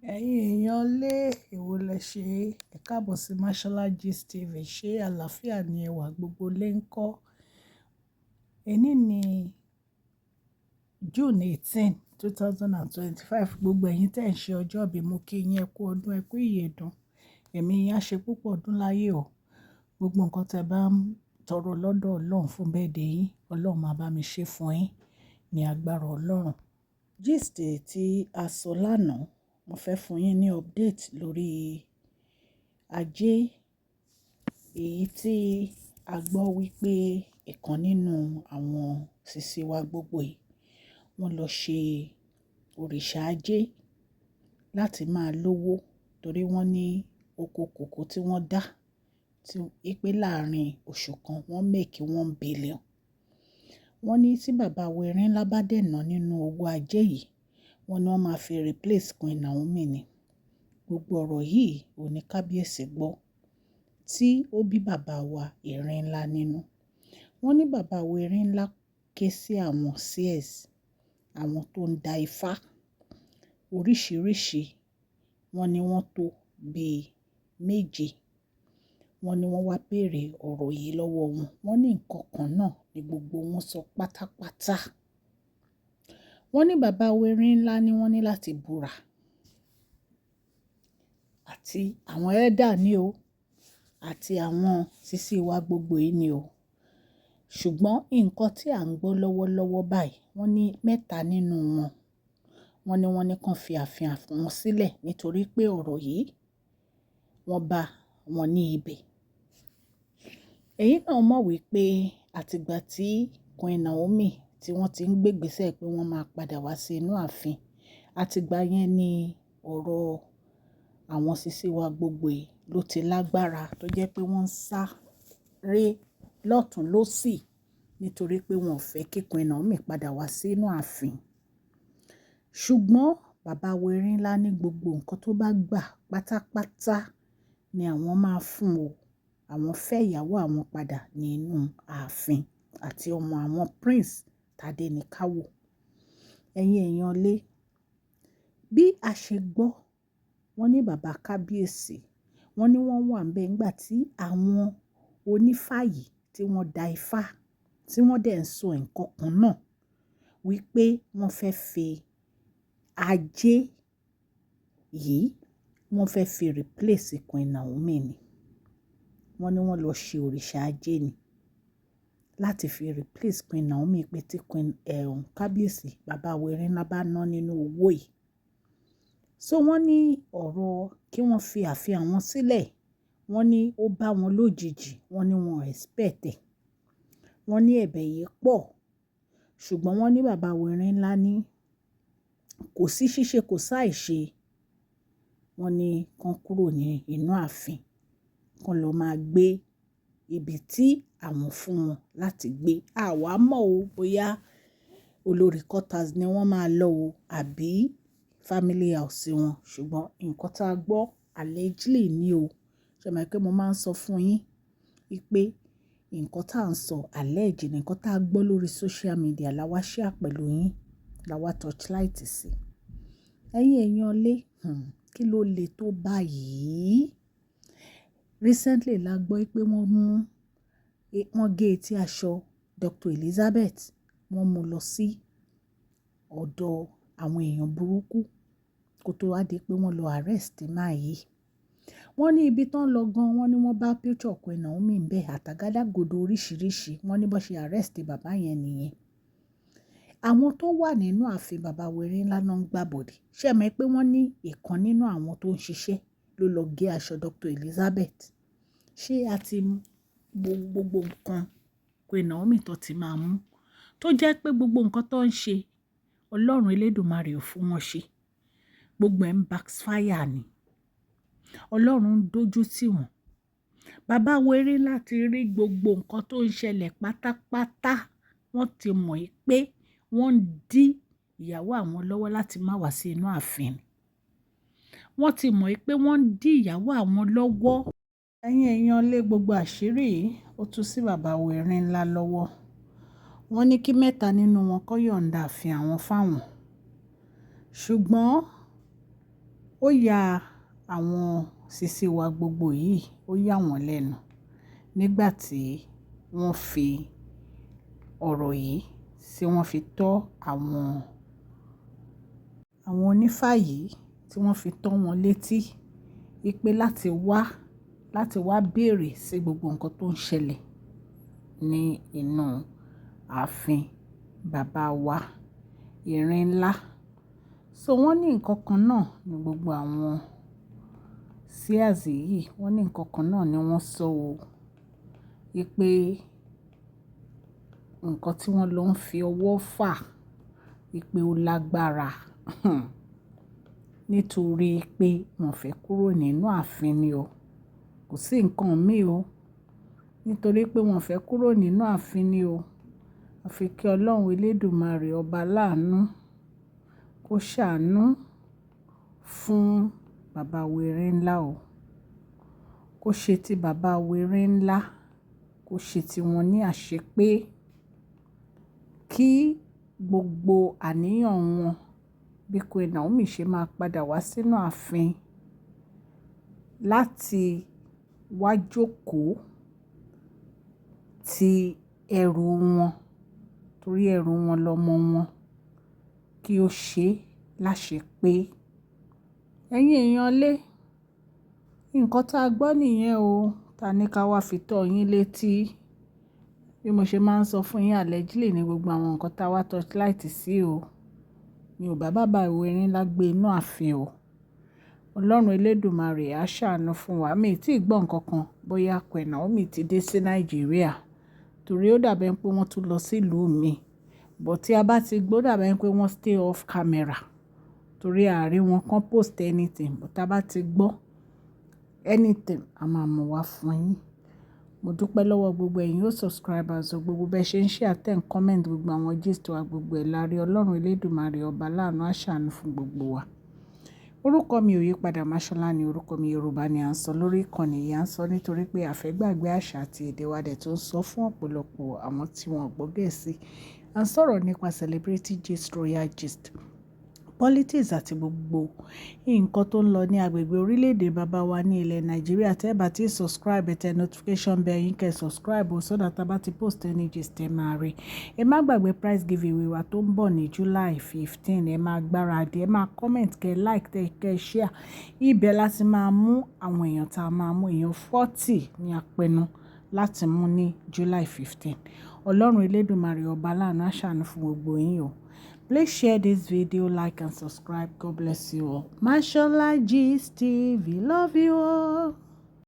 Ẹ̀yin èèyàn lé, èwo lẹ ṣe? Ẹ káàbọ̀ sí Mashola Gist TV. Ṣé àlàáfíà ni ẹwà gbogbo lè ń kọ́? Èní ni June 18, 2025. Gbogbo ẹ̀yin tí ẹ̀ ń ṣe ọjọ́ ìbí, mo kí yín, ẹ kú ọdún, ẹ kú ìyèdún. Ẹ̀mí yín á ṣe púpọ̀ ọdún láyé o. Gbogbo nǹkan tí ẹ bá ń tọrọ lọ́dọ̀ Ọlọ́run fún birthday yín, Ọlọ́run máa bá mi ṣe fún yín ní agbára Ọlọ́run. Gist tí a sọ lánàá, mo fẹ́ fún yín ní update lórí ajé èyí tí a gbọ́ wípé ìkan nínú àwọn sisi wa gbogbo yìí, wọ́n lọ ṣe òrìṣà ajé láti máa lówó torí wọ́n ní oko kòkó tí wọ́n dá, tí wípé láàárín oṣù kan wọ́n make 1 billion. Wọ́n ní tí bàbá wa Erinla bá dènà nínú owó ajé yìí, wọ́n ní wọ́n máa fi replace Queen Naomi ni. Gbogbo ọ̀rọ̀ yìí ò ní kábíyèsí gbọ́ tí ó bí bàbá wa Erinla nínú. Wọ́n ní bàbá wa Erinla ké sí àwọn seers, àwọn tó ń da ifá oríṣìíríṣìí. Wọ́n ní wọ́n tó bí méje. Wọ́n ní wọ́n wá béèrè ọ̀rọ̀ yìí lọ́wọ́ wọn. Wọ́n ní nǹkan kan náà ní gbogbo wọn sọ pátápátá. Wọ́n ní bàbá wa Erinla ní wọ́n ní láti búra. Àti àwọn elder ní o, àti àwọn sisi wa gbogbo yìí ní o. Ṣùgbọ́n nǹkan tí à ń gbọ́ lọ́wọ́lọ́wọ́ báyìí, wọ́n ní mẹ́ta nínú wọn, wọ́n ní wọ́n ní kàn fi ààfin wọn sílẹ̀ nítorí pé ọ̀rọ̀ yìí wọ́n bá wọn ní ibẹ̀. Ẹ̀yin náà mọ̀ wípé àtìgbà tí Queen Naomi tí wọ́n ti ń gbé ìgbésẹ̀ pé wọ́n máa padà wá sí inú ààfin, àtìgbà yẹn ni ọ̀rọ̀ àwọn sisi wa gbogbo yìí ló ti lágbára tó jẹ́ pé wọ́n ń sáré lọ́tùn lósì nítorí pé wọ́n ò fẹ́ kí Queen Naomi padà wá sínú ààfin. Ṣùgbọ́n bàbá wa Erinla ní gbogbo nǹkan tó bá gbà pátápátá ni àwọn máa fún o. Àwọn fẹ́ ìyàwó àwọn padà nínú ààfin àti ọmọ àwọn, Prince Tadenikawo. Ẹ̀yin èèyàn lé, bí a ṣe gbọ́, wọ́n ní bàbá kábíyèsí, wọ́n ní wọ́n wà níbẹ̀ nígbà tí àwọn onífá yìí tí wọ́n da ifá, tí wọ́n dẹ̀ ń sọ nǹkan kan náà wípé wọ́n fẹ́ fi ajé yìí, wọ́n fẹ́ fi replace Queen Naomi ni. Wọ́n ní wọ́n lọ ṣe òrìṣà ajé ni láti fi replace Queen Naomi, pé tí Queen kábíyèsí bàbá wa Erinla bá ná nínú owó yìí. So wọ́n ní ọ̀rọ̀ kí wọ́n fi ààfin àwọn sílẹ̀, wọ́n ní ó bá wọn lójijì, wọ́n ní wọn expect ẹ̀. Wọ́n ní ẹ̀bẹ̀ yìí pọ̀, ṣùgbọ́n wọ́n ní bàbá wa Erinla ní kò sí ṣíṣe, kò sáì ṣe. Wọ́n ní kán kúrò ní inú ààfin, kán lọ máa gbé ibi tí àwọn fún wọn láti gbé. A wà mọ̀ o bóyá olórí quarters ni wọ́n máa lọ o àbí family house wọn. Ṣùgbọ́n nǹkan tí a gbọ́ allegedly ni o. Ṣé ẹ mọ̀ pé mo máa ń sọ fún yín wípé nǹkan tí à ń sọ allege ni, nǹkan tí a gbọ́ lórí social media la wá share pẹ̀lú yín, la wá torchlight sí. Ẹ̀yin èèyàn lé, kí ló le tó báyìí? Recently la gbọ́ pé wọ́n mú, wọ́n gé etí aṣọ Dr. Elizabeth, wọ́n mú lọ sí ọ̀dọ̀ àwọn èèyàn burúkú kó tó wá di pé wọ́n lọ arrest man yìí. Wọ́n ní ibi tó ń lọ gan, wọ́n ní wọ́n bá picture Queen Naomi ń bẹ àtàgádágodo oríṣìíríṣìí. Wọ́n ní bó ṣe arrest bàbá yẹn nìyẹn. Àwọn tó wà nínú ààfin bàbá wa Erinla náà ń gbàbọ̀dè. Ṣé ẹ mọ̀ pé wọ́n ní ìkan nínú àwọn tó ń ṣiṣẹ́ ló lọ gé aṣọ Dr. Elizabeth? Ṣé a ti gbogbo nǹkan Queen Naomi tó ti máa mú, tó jẹ́ pé gbogbo nǹkan tó ń ṣe, Ọlọ́run Elédùmarè ò fún wọn ṣe. Gbogbo ẹ̀ ń backfire ni. Ọlọ́run ń dojú tì wọ́n. Bàbá wa Erinla ti rí gbogbo nǹkan tó ń ṣẹlẹ̀ pátápátá. Wọ́n ti mọ̀ pé wọ́n ń dí ìyàwó àwọn lọ́wọ́ láti má wá sí inú ààfin. Wọ́n ti mọ̀ pé wọ́n ń dí ìyàwó àwọn lọ́wọ́. Ẹ̀yin èèyàn lé, gbogbo àṣírí yìí, ó tú sí bàbá wa Erinla lọ́wọ́. Wọ́n ní kí mẹ́ta nínú wọn kó yọ̀ǹda ààfin àwọn fáwọn. Ṣùgbọ́n Ó ya àwọn sisi wa gbogbo yìí, ó yà wọ́n lẹ́nu nígbà tí wọ́n fi ọ̀rọ̀ yìí tí wọ́n fi tọ́ àwọn onífá yìí tí wọ́n fi tọ́ wọn létí wípé láti wá béèrè sí gbogbo nǹkan tó ń ṣẹlẹ̀ ní inú ààfin bàbá wa Erin Ńlá. So wọ́n ní nǹkan kan náà ní gbogbo àwọn seers yìí, wọ́n ní nǹkan kan náà ni wọ́n sọ o wípé nǹkan tí wọ́n lọ ń fi ọwọ́ fà wípé ó lágbára nítorí pé wọ́n fẹ́ kúrò nínú ààfin ni o. Kò sí nǹkan mí o. Nítorí pé wọ́n fẹ́ kúrò nínú ààfin ni o. Àfi kí Ọlọ́run Elédùmarè ọba aláàánú kó ṣàánú fún bàbá wa Erin Ńlá o. Kó ṣe tí bàbá wa Erin Ńlá, kó ṣe tí wọ́n ní àṣepé kí gbogbo àníyàn wọn bí Queen Naomi ṣe máa padà wá sínú ààfin láti wá jókòó ti ẹrù wọn, torí ẹrù wọn lọmọ wọn, kí ó ṣe láṣepé. Ẹ̀yin èèyàn lé, nǹkan tá a gbọ́ nìyẹn o. Ta ní ká wá fi tọ́ yín létí. Bí mo ṣe máa ń sọ fún yín, allegedly ní gbogbo àwọn nǹkan tá a wá torchlight sí o. Mi ò bá bàbá Erin Ńlá gbé inú ààfin o. Ọlọ́run Elédùmarè á ṣàánú fún wa. Mi ò tí ì gbọ́ nǹkan kan bóyá Queen Naomi ti dé sí Nàìjíríà torí ó dàbí ẹni pé wọ́n tún lọ sí ìlú mi. But tí a bá ti gbọ́, ó dàbí ẹni pé wọ́n stay off camera torí a rí wọn kan post anything. But tí a bá ti gbọ́ anything, a máa mú wá fún yín. Mo dúpẹ́ lọ́wọ́ gbogbo ẹ̀yin ó subscribers o, gbogbo bẹ́ẹ̀ ṣe ń share, ten comment, gbogbo àwọn gist wa gbogbo ẹ̀ lárí. Ọlọ́run Elédùmarè ọba aláàánú á ṣàánú fún gbogbo wa. Orúkọ mi ò yí padà, Mashola ni orúkọ mi. Yorùbá ni à ń sọ lórí ìkànnì yìí. À ń sọ nítorí pé a fẹ́ gbàgbé àṣà àti èdè wa dẹ̀ tó ń sọ fún ọ̀pọ̀lọpọ̀ àwọn tí wọ́n gbọ́ Gẹ̀ẹ́sì. À ń sọ̀rọ̀ nípa celebrity gist, royal gist, politics àti gbogbo nǹkan tó ń lọ ní agbègbè orílẹ̀-èdè bàbá wa ní ilẹ̀ Nàìjíríà. Tẹ́ bá ti subscribe, ẹ tẹ notification bell yín kẹ́ subscribe o, so that a bá ti post any gist ẹ máa rí. Ẹ má gbàgbé prize giveaway wa tó ń bọ̀ ní July 15. Ẹ máa gbáradì, ẹ máa comment, kẹ́ like, kẹ́ share. Ibẹ̀ láti máa mú àwọn èèyàn tá a máa mú, èèyàn 40 ní apẹnu láti mú ní July 15. Ọlọ́run Elédùmarè ọba aláàánú á ṣàánú fún gbogbo yín o. Please share this video, like and subscribe. God bless you all. Mashola Gist TV. Love you all.